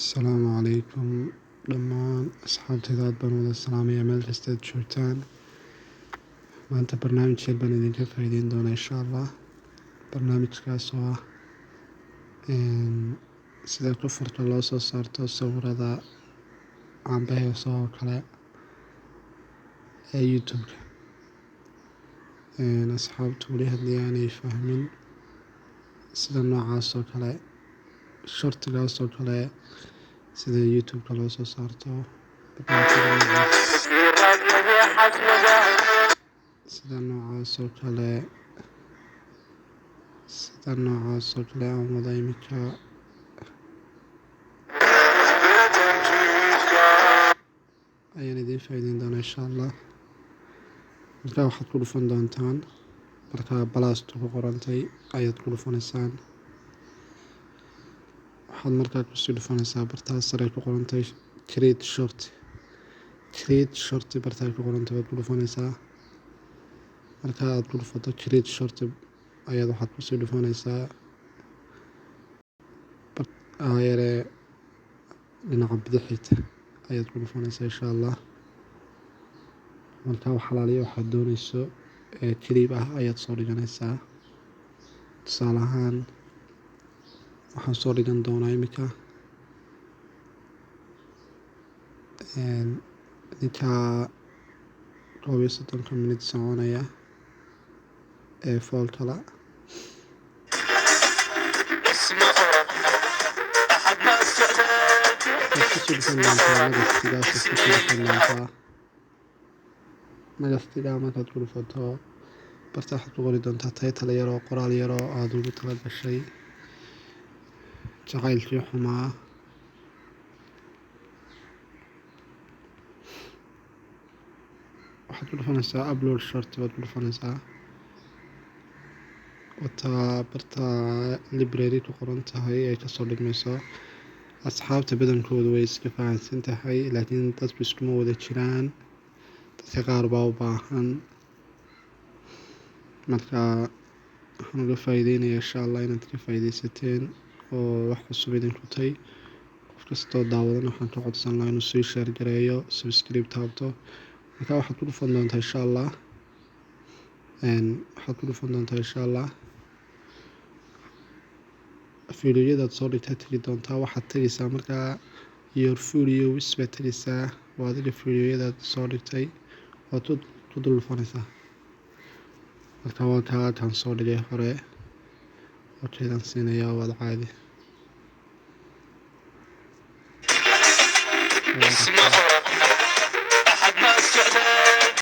Asalaamu calaykum dhammaan asxaabtayda, aad baan wada salaamayaa meel kasta aad joogtaan. Maanta barnaamij yar baan idinka faa'iideyn doonaa, insha Allah. Barnaamijkaas oo ah sida coverka loo soo saarto sawirada caanbaxaysa oo kale ee YouTube-ka. Asxaabtu weli haddii aanay fahmin sida noocaas oo kale, shortigaas oo kale, sida YouTube-ka loo soo saarto, sida noocaas oo kale, sida noocaas oo kale aan wada imika ayaan idiin faa'iideyn doonaa, insha Allah. Markaa waxaad ku dhufan doontaan, markaa plustu ku qorantay ayaad ku dhufanaysaan. Waxaad markaa kusii dhufanaysaa bartaas sare ku qorantay "create short". "Create short" bartaa ku qorantay baad ku dhufanaysaa. Marka aad ku dhufato "create short" ayaad waxaad kusii dhufanaysaa yare dhinaca bidixda ayaad ku dhufanaysaa, insha Allah. Marka wax alaaliya waxaad doonayso ee clip ah ayaad soo dhiganaysaa. Tusaale ahaan, waxaan soo dhigan doonaa imika ninka 31-ka minute soconaya ee foolkala. Waxaad kusii dhufan doontaa nextigaas, kusii dhufan doontaa nextigaa. Markaad ku dhufato barta, waxaad ku qori doontaa title yar oo qoraal yar oo aada ugu tala gashay jacaylkii xumaa. Waxaad ku dhufanaysaa "upload short" baad ku dhufanaysaa. Wataa barta "library" ku qoran tahay ay kasoo dhigmayso. Asxaabta badankoodu way iska fahansan tahay, laakiin dadku iskuma wada jiraan, dadka qaar baa u baahan. Marka waxaan uga faa'iideynaya, insha Allah, inaad ka faa'iideysateen oo wax cusub idinku tahay. Qof kastoo daawadan waxaan ka codsan lahaa inuu sii share gareeyo, subscribe taabto. Marka waxaad ku dhufan doontaa, insha Allah, waxaad ku dhufan doontaa, insha Allah, fiidiyoyadaad soo dhigtaa tegi doontaa. Waxaad tegeysaa markaa "your videos" baad tegeysaa. Waa adiga fiidiyoyadaad soo dhigtay waad ku dul dhufanaysaa. Marka waa kaa kan soo dhigay hore. Okaydaan siinayaa, waad caadi.